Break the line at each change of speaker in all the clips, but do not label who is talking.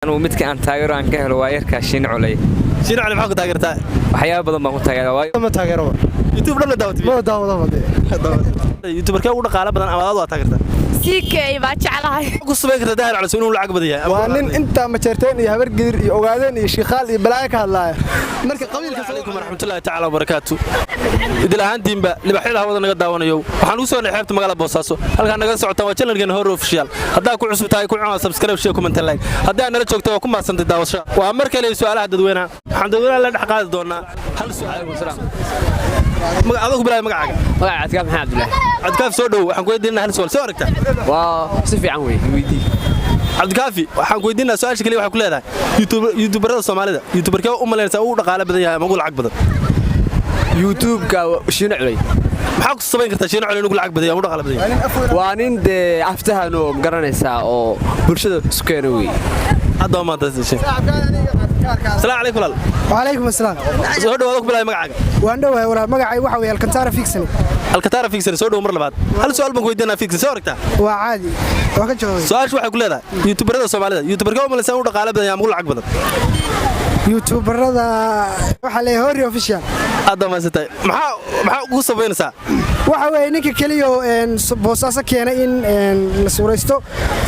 Anugu midka aan taageero aan ka helo waa yarkaa Shiin Culay.
Shiin Cali, maxaa ku taageertaa?
Waxyaaba badan baan ku taageeraa, waayo
Ma taageero.
YouTube dhan la daawatay?
Ma daawado dee.
YouTuberkee ugu dhaqaale badan ama aad waa taageertaa?
CK baa jeclahay.
Ku samayn kartaa Daahir Cali inuu lacag badan yahay?
Waa nin intaa Majeerteen iyo Habar Gidir iyo Ogaadeen iyo Shiikhaal iyo balaayo ka hadlaaya marka qabiilka.
Alaykum waraxmatullaahi tacaala wabarakaatu. Idil ahaantiinba libaxyada hawada naga daawanayo, waxaan ugu soo xeebta magaalada Boosaaso. Halkaa naga socotaan waa channelkeena Hore Official. Haddaa ku cusub tahay, ku cunaa subscribe, share, comment, like. Haddii aad nala joogto, waa ku maadsantay daawashada. Waa mar kale su'aalaha dadweynaha. Waxaan dadweynaha la dhex qaadi doonaa hal su'aal. Adoo ku bilaabay magacaaga.
Magaca Cadkaaf Maxamed Cabdullaahi.
Cabdikaafi, soo dhow. Waxaan ku weydiinaa hal su'aal. Soo aragtaa?
Waa si fiican wey, weydii.
Cabdikaafi, waxaan ku weydiinaa su'aasha kaliya. Waxaa ku leedahay, youtuberada Soomaalida, youtuberkee u malaynaysaa ugu dhaqaale badan yahay ama ugu lacag badan?
YouTube-ka Shiino Culay.
Maxaa ku samayn kartaa Shiino Culay inuu lacag badan yahay ama ugu dhaqaale badan yahay?
Waa nin dee aftahan oo magaranaysaa oo bulshada isu keena wey.
Hadda waa maanta. Asalaamu calaykum, walaal.
وعليكم السلام.
Soo dhawaado, ku bilaabay magacaaga.
Waan dhowahay, walaal. Magacay waxa weeye Alkantara Fixon.
Alkatara Fixon, soo dhow mar labaad. Hal su'aal baan ku weydiinaa, Fixon. Soo aragtaa?
Waa caadi, waa ka jawaabay.
Su'aashu waxay ku leedahay, youtuberada Soomaalida, youtuberka u malaysaa ugu dhaqaale badan yahay ama ugu lacag badan?
Youtuberada waxaa leeyahay Hori Official.
Hadda maasantay. Maxaa ugu sabaynaysaa?
Waxa weeye ninka keliya oo Boosaaso keenay in la suuraysto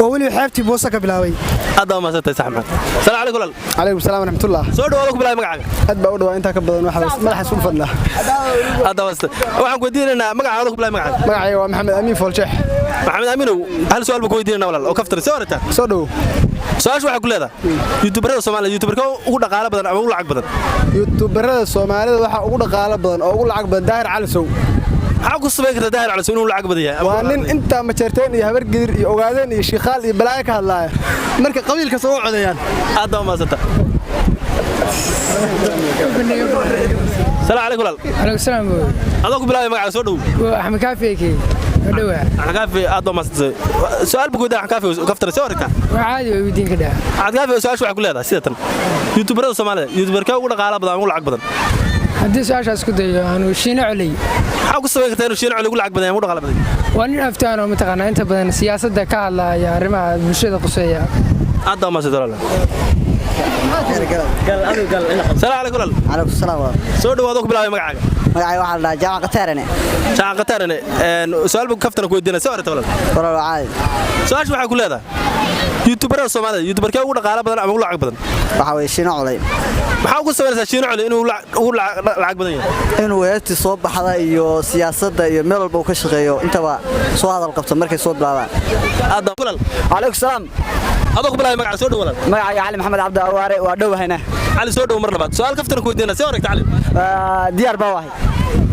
oo weliba xeebtii Boosa ka bilaabay.
Hadda waa maasantay. Sax maxamed. Salaamu calaykum, walaal.
Calaykum salaam waraxmatullah.
Soo dhawaado, ku bilaabay magacaaga.
Aad baa u dhawaa. Intaa ka badan waxa madaxa isku fadlaa.
Hadda maasantay. Waxaan ku weydiinaynaa magacaaga, ku bilaabay magacaaga.
Magacayga waa Maxamed Amiin Fooljeex.
Maxamed Amiinow, hal su'aal baan ku weydiinaynaa, walaal, oo kaftan. Soo aragtaa?
Soo dhow.
Su'aashu waxay ku leedahay, youtuberada Soomaalida, youtuberka ugu dhaqaale badan ama ugu lacag badan?
Youtuberada Soomaalida waxaa ugu dhaqaale badan oo ugu lacag badan Daahir Cali Sow.
Maxaa ku samayn kartaa Daahir Cali Sow inuu lacag badan yahay?
Waa nin intaa Majeerteen iyo Habar Gidir iyo Ogaadeen iyo Shiikhaal iyo balaayo ka hadlaaya marka qabiilka soo codeeyaan.
Hadda waa maasanta. Salaamu calaykum, walaal.
Calaykum salaam.
Adoo ku bilaabay magacaaga, soo dhow.
Axmed Kaafi ekey, dhowaa.
Axmed Kaafi, aad baa mahadsantay. Su'aal buu ku weydiin Axmed Kaafi, kaftara. Soo aragtaa?
Waa caadi, way weydiin ka dhaa.
Axmed Kaafi, su'aashu waxay ku leedahay sida tan: youtuberada Soomaalida, youtuberkee ugu dhaqaala badan ama ugu lacag badan?
Haddii su-aashaas ku dayo, aanu Shiino Coley.
Maxaa ku samayn kartaa inuu Shiino Coley ugu lacag badan yahay ama ugu dhaqaala badan yahay?
Waa nin aftaan oo mataqaanaa inta badan siyaasadda ka hadlaya, arrimaha bulshada quseeya.
Aad baa mahadsantay, walaal. Salaamu calaykum, walaal.
Calaykum salaam, walaal.
Soo dhawaado, ku bilaabay magacaaga.
Magacayga waxaa la dhahaa Jaamac Qataarane.
Jaamac Qataarane, su'aal buu kaftana ku weydiinaya. Soo aragta, walaal?
Walaal, waa caadi.
Su'aashu waxay ku leedahay, youtuberada Soomaalida, youtuberkee ugu dhaqaala badan ama ugu lacag badan?
Waxaa weeye Shiino Culay.
Maxaa ugu samaynaysaa Shiino Culey inuu ugu lacag badan yahay?
Inuu heestii soo baxda iyo siyaasadda iyo meel walba uu ka shaqeeyo, intaba soo hadal qabto markay soo bilaabaan.
Aad walaal.
Calaykum salaam.
Adoo ku bilaabay magaca, soo dhow, walaal.
Magacayga Cali Maxamed Cabdi Awaare, waa dhowahayna.
Cali, soo dhow mar labaad. Su'aal kaftana ku weydiinaya. Soo aragta, Cali?
Diyaar baa wahay.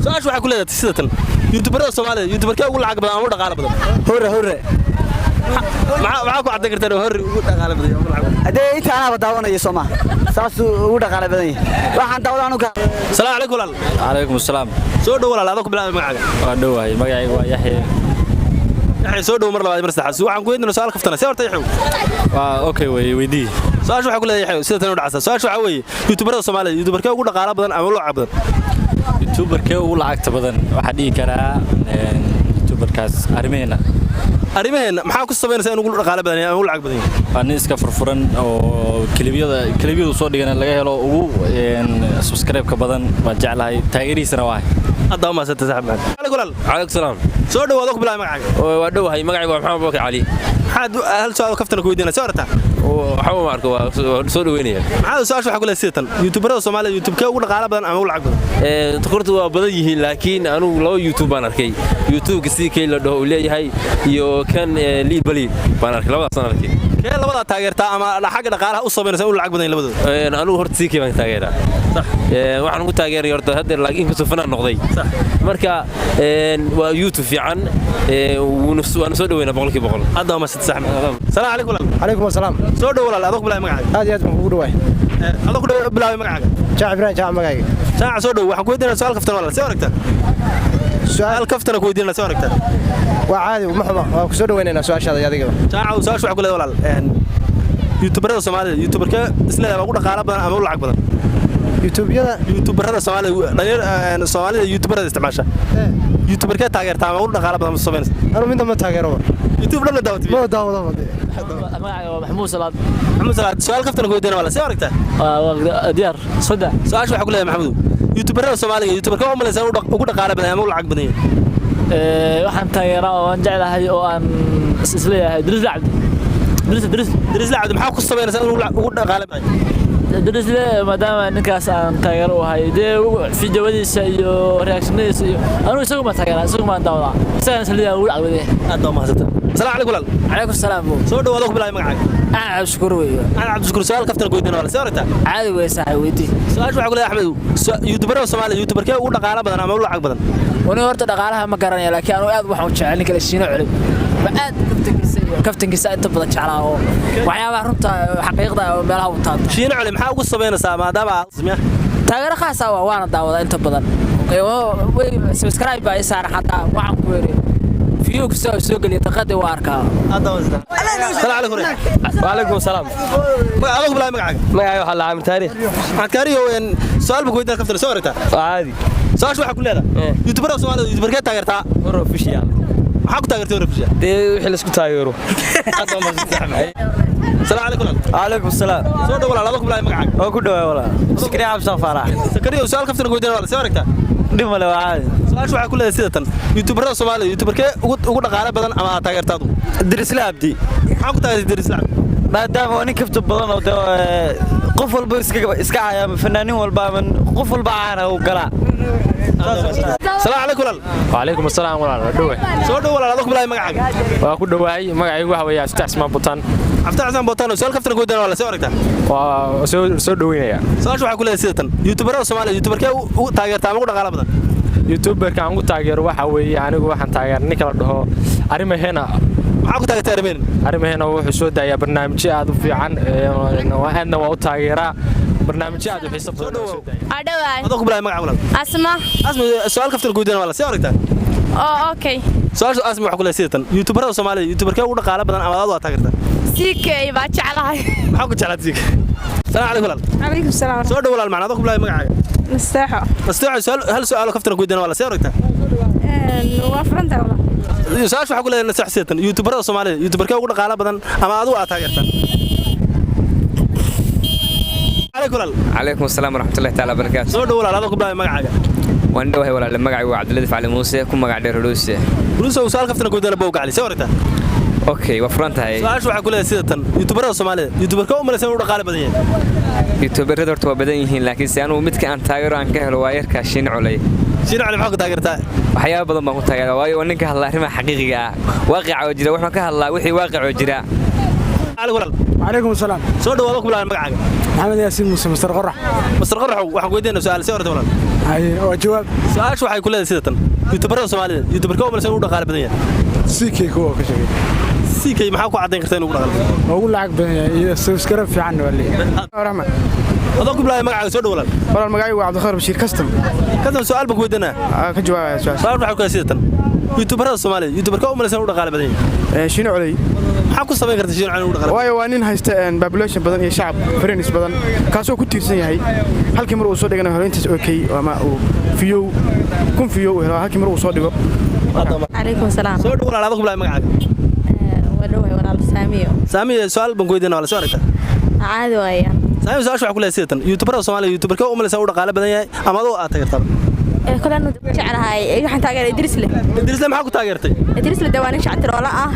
Su'aashu waxay ku leedahay sida tan: youtuberada Soomaalida, youtuberkee ugu lacag badan ama ugu dhaqaala badan?
Hore hore.
Maxaa ku caddayn kartaa inuu Hore ugu dhaqaala badan yahay, ugu lacag badan?
Haddee inta anaaba daawanayo soo maha, saasuu ugu dhaqaale badan yahay waxaan daawada anuga.
Salaamu calaykum, walaal.
Calaykum asalaam.
Soo dhow, walaal. Adoo ku bilaabay magacaaga.
Waa dhowahay, magacayga waa Yaxye.
Yaxye, soo dhow mar labaad, mar saddexaad. Waxaan ku weydiinaa su'aal kaftana. See horta, Yaxye?
Waa okay wey, weydii.
Su'aashu waxay ku leedahay, Yaxye, sida tan u dhacsa. Su'aashu waxaa weeye, youtuberada Soomaalida, youtuberkee ugu dhaqaala badan ama ugu lacag badan?
Youtuberkee ugu lacagta badan waxaa dhihi karaa youtuberkaas Arrimaheena.
Arrimaheenna, maxaa ku samaynaysaa inuu ugu dhaqaala badan yahay ama ugu lacag badan yahay?
Waa nin iska furfuran oo kilibiyadu soo dhigana laga helo, ugu subscribe-ka badan. Waan jeclahay, taageerihiisana waa.
Hadda waa mahadsantay, saaxib maxamed. Walaal.
Calaykum salaam.
Soo dhawaado, ku bilaabay magacaaga.
Waa dhowahay, magacayga waa Maxamed Bakar Cali.
Maxaad hal su'aal kaftana ku weydiinaa? Soo aragtaa?
Waxba ma arko, waa soo dhaweynaya.
Maxaad su'aasha waxaa ku leedahay sida tan: youtuberada Soomaalida, youtube-kee ugu dhaqaala badan ama ugu lacag badan?
Horta waa badan yihiin, laakiin anugu laba YouTube baan arkay: YouTube-ka CK la dhaho uu leeyahay iyo kan Liid Bali baan arkay. Labadaasaan arkay.
Kee labadaa taageertaa ama xagga dhaqaalaha u samaynaysa inuu lacag badan yahay labadooda?
Anugu horta CK baan taageeraa. Waxaan ugu taageeray horta haddeer laakiin inkastoo fanaan noqday, marka waa YouTube fiican, waanu soo dhaweynaa 100%.
Hadda waa mahadsantay, saaxib. Salaamu calaykum, walaal.
Calaykum asalaam.
Soo dhow, walaal. Adoo ku bilaabay magacaaga.
Aad iyo aad baan kugu dhawaay.
Adoo ku bilaabay magacaaga.
Jaac Ibrahim Jaac magacayga.
Jaac, soo dhow. Waxaan ku weydiinaa su'aal kaftan, walaal. Soo aragtaa? Su'aal kaftana ku weydiinaa. Soo aragtaa?
Waa caadi, ma xuma. Waa ku soo dhaweynaynaa su'aashaada iyo adigaba.
Jaac, su'aashu waxaa ku leedahay, walaal, youtuberada Soomaalida, youtuberkee isleedahay ugu dhaqaala badan ama ugu lacag badan?
Youtubeyada?
Youtuberada Soomaalida, dhalinyar Soomaalida youtuberada isticmaasha, youtuberkee taageertaa ama ugu dhaqaala badan ma samaynaysa?
Anu midna ma taageeroba.
YouTube dhan la daawatay?
Ma daawadaba.
Magacayga waa Maxamuud Salaad.
Maxamed Salaad, su'aal kaftan ku weydiina wala soo aragtaa?
Waa diyaar, saddex.
Su'aasha waxaa ku leeyahay Maxamudu, youtuberada Soomaaliga youtuberka u malaysaa ugu dhaqaale badan ama ugu lacag badan yahay?
Waxaan taageeraa oo aan jeclahay oo aan isleeyahay Dirisle Cabdi. Dirisle, Dirisle.
Dirisle Cabdi maxaa ku sameynaysaa inuu ugu dhaqaale badan yahay?
Dirisle maadaama ninkaas aan taageero u ahay, dee fiidiyowadiisa iyo reactionadiisa iyo anugu isagu ma taageeraa, isagu maan daawadaa, isagaan isleeyahay ugu lacag badan yahay.
Aad baa mahadsantahay. Asalaamu calaykum walaal.
Calaykum salaam.
Soo dhawaado, ku bilaabay magacaaga.
Axmed Cabdishakuur weeye.
Axmed Cabdishakuur, su'aal kaftan ku weydiina wala soo aragtaa?
Caadi weeye saaxiib, weydii.
Su'aasha waxaa ku leeyahay Axmed, youtuberada Soomaaliga youtuberkee ugu dhaqaale badan ama ugu lacag badan?
Wani horta dhaqaalaha ma garanaya, laakiin anigu aad waxaan u jecel ninka la Shiino Culib. Ma aad kaftankiisa iyo kaftankiisa inta badan jeclaa oo waxyaabaha runta xaqiiqda oo meelaha u taabto.
Shiino Culib maxaa ugu sameynaysaa maadaama aad ismiya?
Taageero khaas ah waana daawadaa inta badan. Subscribe baa ii saaran xataa, waxaan ku weeriyay fiyo kasta oo soo geliya taqadii waa arkaa.
Asalaamu calaykum.
Wacalaykum asalaam.
Adigu bilaabay magacaaga.
Magacayga waxaa la Axmed Taariikh.
Axmed Taariikh, su'aal baan ku weydiinaa kaftan soo aragtaa?
Waa caadi.
Su'aasha waxaa ku leedahay youtuberada Soomaalida youtuberkee taageertaa?
Hor Official.
Maxaa ku taageertay Hor Official?
Dee wixii la isku taageero.
Asalaamu calaykum.
Calaykum asalaam.
Soo dhaw walaal, adigu bilaabay magacaaga.
Waa ku dhawaay walaal. Sakariya Cabdi Faarax.
Sakariya, su'aal kaftan ku weydiinaa walaal soo aragtaa?
Dhib male, waa caadi.
Su'aasha waxaa ku leedahay sida tan, youtuberada Soomaaliga youtuberkee ugu dhaqaale badan ama aad taageertaa adigu?
Dirisle Cabdi.
Maxaa ku taageertay Dirisle Cabdi?
Maadaama waa nin kafta badan oo dee qof walba iska caya ama fanaanin walba ama qof walba caana uu galaa.
Asalaamu calaykum walaal.
Wacalaykum asalaam walaal, waa dhowe.
Soo dhow walaal, adigu bilaabay magacaaga.
Waa ku dhowahay, magacaygu waxa weeye Abdi Xasmaan Butaan.
Cabdi Xasmaan Butaan, su'aal kaftan ku weydiinaa walaal soo aragtaa?
Waa soo dhoweynaya.
Su'aasha waxaa ku leedahay sida tan, youtuberada Soomaaliga youtuberkee ugu taageertaa ama ugu dhaqaale badan?
Youtuberka aan ugu taageero waxa weeye, anigu waxaan taageeraa ninka la dhaho Arrimahena.
Maxaa ku taageertay Arrimahena?
Arrimahena wuxuu soo daayaa barnaamijyo aad u fiican, aadna waa u taageeraa barnaamijyo aad u xiiso badan oo soo daaya.
Adhawaay.
Adoo ku bilaabay magaca walaal.
Asma.
Asma, su'aal kaftan ku weydiinaa walaal soo aragtaa?
Oo okay.
Su'aasha Asma waxaa ku leedahay sida tan, youtuberada Soomaaliga youtuberkee ugu dhaqaale badan ama aad waa taageertaa?
CK baa jeclahay.
Maxaa ku jeclaatay CK? Asalaamu calaykum walaal.
Calaykum salaam.
Soo dhow walaal, macna adoo ku bilaabay magacaaga.
Nasteexo.
Nasteexo, su'aal hal su'aal oo kaftan ku weydiinaa walaal soo aragtaa?
Waa furanta walaal.
Su'aasha waxaa ku leedahay nasteexo sida tan, youtuberada Soomaalida youtuberkee ugu dhaqaale badan ama adigu aad taageertaa? Calaykum walaal.
Calaykum asalaam waraxmatullahi taala wabarakaatu.
Soo dhow walaal, adoo ku bilaabay magacaaga.
Waan dhowahay walaal, magacaygu waa Cabdiladiif Cali Muuse, ku magac dheer Huluuse.
Huluuse, su'aal kaftan ku weydiinaa bowga Cali soo aragtaa?
Okay, waa furan tahay.
Su'aasha waxaa ku leedahay sida tan, youtuberada Soomaalida youtuberka u malaysan inuu dhaqaale badan yahay?
Youtuberada horta waa badan yihiin, laakiin se anugu midka aan taageero aan ka helo waa yarkaa Shiin Culay.
Shiin Culay maxaa ku taageertaa?
Waxyaabo badan baan ku taageeraa, waayo waa ninka hadla arrimaha xaqiiqiga ah, waaqica oo jira, wuxuu ka hadlaa wixii waaqic oo jira.
Calaykum
asalaam.
Soo dhawaado, ku bilaabay magacaaga.
Maxamed Yaasiin Muuse, Mister Qorax.
Mister Qorax, waxaan ku weydiinaa su'aal soo horta walaal.
Haye, waa jawaab.
Su'aashu waxay ku leedahay sida tan, youtuberada Soomaalida youtuberka u malaysan inuu dhaqaale badan yahay?
CK kuwa ka sheegay.
CK maxaa ku caddayn kartaa inuu dhaqaale badan
yahay? Ugu lacag badan yahay iyo subscribe fiican waa leeyahay.
Adoo ku bilaabay magacaaga, soo dhaw walaal.
Walaal, magacaygu waa Cabdikhayr Bashiir Custom.
Custom, su'aal baan ku weydiinaa.
Ka jawaabaya su'aasha.
Su'aashu waxay ku leedahay sida tan, youtuberada Soomaalida youtuberka u malaysan inuu dhaqaale badan
yahay? Shiino Culay.
Maxaa ku samayn kartaa Shiino Culay inuu dhaqaale?
Waayo waa nin haysta population badan iyo shacab friends badan, kaasoo ku tiirsan yahay halkii mar uu soo dhiganayo helo intaas okay ama uu fiyow kun fiyow uu helo halkii mar uu soo dhigo.
Calaykum salaam.
Soo dhaw walaal, adoo ku bilaabay magacaaga.
Waa dhowahay walaal, Saamiyo.
Saamiyo, su'aal baan ku weydiinaa walaal soo aragtaa?
Caadi waayaan.
Saamiyo, su'aashu waxaa ku leedahay sida tan, youtuberada Soomaaliga youtuberka u malaysan inuu dhaqaale badan yahay ama adoo aad taageertaa?
Kole anu jeclahay, waxaan taageeray Idrisle.
Idrisle maxaa ku taageertay?
Idrisle dee waa nin shactiroola ah,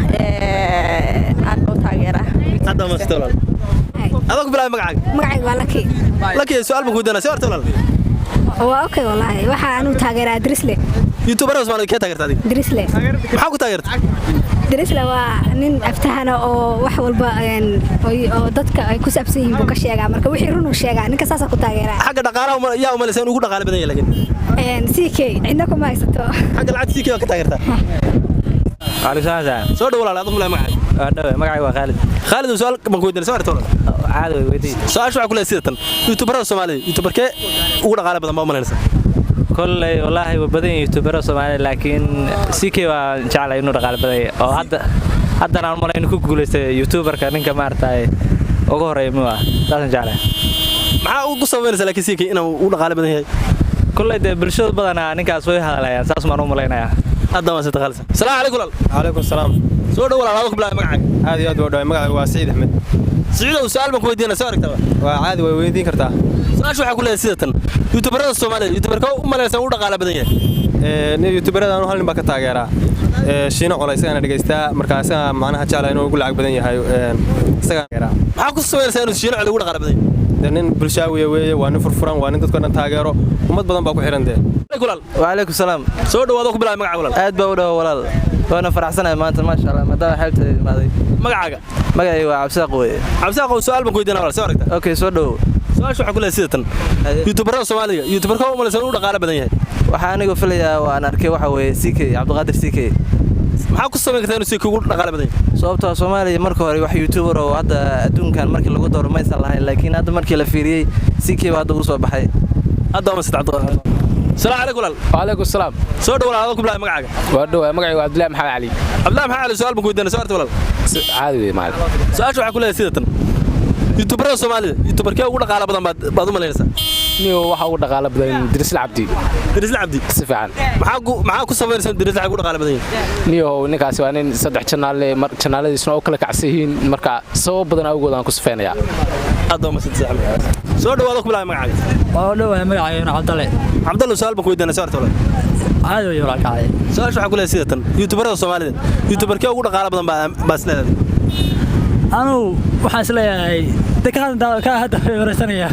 aad buu taageeraa.
Hadda ma sito walaal. Adoo ku bilaabay magacaaga.
Magacaygu waa Laki.
Laki, su'aal baan ku weydiinaa soo aragtaa walaal?
Waa okay wallaahi, waxaa anigu taageeraa Idrisle.
Youtuberada Soomaaliga kee taageertaa adiga?
Idrisle.
Maxaa ku taageertay?
Idrisle waa nin aftahana oo wax walba oo dadka ay ku saabsan yihiin buu ka sheegaa, marka wixii run uu sheegaa, ninka saasa ku taageeraa.
Xagga dhaqaalaha yaa u malaysan inuu ugu dhaqaale badan yahay laakiin?
CK cidna kuma haysato.
Xagga lacagta CK waa ka taageertaa?
Waalaikum.
Soo dhaw walaal, adigu bilaabay magacaaga.
Waa dhowe, magacaygu waa Khaalid.
Khaalid, su'aal baan ku weydiinaa soo aragtaa walaal?
Caadi way, weydii.
Su'aashu waxaa ku leedahay sida tan, youtuberada Soomaalida youtuberkee ugu dhaqaale badan baa u malaynaysaa?
Kolley wallaahi waa badan yihiin youtuberada Soomaalida, laakiin CK waa jeclahay inuu dhaqaale badan yahay oo hadda haddana aan malay inuu ku guuleystay youtuberka ninka maaragtay ugu horeeya muu ah, saasaan jeclahay.
Maxaa ugu sabaynaysaa laakiin CK inuu ugu dhaqaale badan yahay?
Kolley dee bulshada badanaa ninkaas way hadlayaan, saas maan u malaynayaa.
Hadda waan sita khaalisa. Asalaamu calaykum walaal.
Calaykum salaam.
Soo dhow walaal, adoo ku bilaabay magacaaga.
Aad iyo aad waa dhaway, magacaygu waa Saciid Axmed.
Siciidow, su'aal baan ku weydiinaa, soo aragtaba.
Waa caadi, way weydiin kartaa.
Su-aasha waxaa ku leedahay sida tan: youtuberada Soomaalida, youtuberka u malaysan u dhaqaala badan yahay?
Youtuberada anu hal nin baa ka taageeraa, Shiino Cole. Isagana dhegaystaa, marka isaga macnaha jecla inuu ugu lacag badan yahay isagaa.
Maxaa ku samaynaysaa inuu Shiino Cole ugu dhaqaala badan yahay?
Dee nin bulshaawiya weeye, waa nin furfuran, waa nin dadko dhan taageero, ummad badan baa ku xihan dee.
Walaal.
Wacalaykum salaam.
Soo dhawaado, ku bilaabay magaca, walaal.
Aad baa u dhawa, walaal, waana faraxsanahay maanta, maasha Allah, maadaama xeebta imaaday.
Magacaaga?
Magacayga waa Cabsaaq weye.
Cabsaaqow, su'aal baan ku weydiinaa, walaal, soo aragta.
Okay, soo dhowow.
Su-aasha waxaa ku leedahay sida tan: youtuberada Soomaaliga, youtuberka u malaysan u dhaqaala badan yahay?
Waxaa anigu filayaa oo aan arkay waxa weeye CK, Cabdiqaadir CK.
Maxaa ku samayn kartaa inuu CK ugu dhaqaala badan yahay?
Sababtoo Soomaaliya marka hore wax youtuber oo hadda adduunkan markii lagu dooro maysan lahayn, laakiin hadda markii la fiiriyey CK baa hadda ugu soo baxay.
Hadda waa masad Cabdiqaadir. Salaam calaykum, walaal.
Wacalaykum salaam.
Soo dhow, walaal, adoo ku bilaabay magacaaga.
Waa dhowaa, magacaygu waa Cabdillahi Maxamed Cali.
Cabdillahi Maxamed Cali, su'aal baan ku weydiinaa, soo aragta, walaal.
Caadi wey, macalin.
Su-aasha waxaa ku leedahay sida tan: youtuberada Soomaalida, youtuberkee ugu dhaqaala badan baad u malaynaysaa?
Niyo, waxa ugu dhaqaala badan Dirisle Cabdi.
Dirisle Cabdi?
Si fiican.
Maxaa ku samaynaysaa Dirisle Cabdi ugu dhaqaala badan yahay?
Niyo, ninkaasi waa nin saddex janaale, mar janaaladiisuna u kala kacsan yihiin, marka sabab badan awgood aan ku sifeynayaa.
Aad waa masan saaxiib. Soo dhawaado, ku bilaabay magacaaga.
Waa dhawahay, magacayga Cabdalle.
Cabdalle, su'aal baan ku weydiinaa, soo aragta, walaal.
Caadi wey, walaalkacay.
Su-aasha waxaa ku leedahay sida tan: youtuberada Soomaalida, youtuberkee ugu dhaqaala badan baa is leedahay?
Anugu waxaan is leeyahay de ka hadda wareysanaya.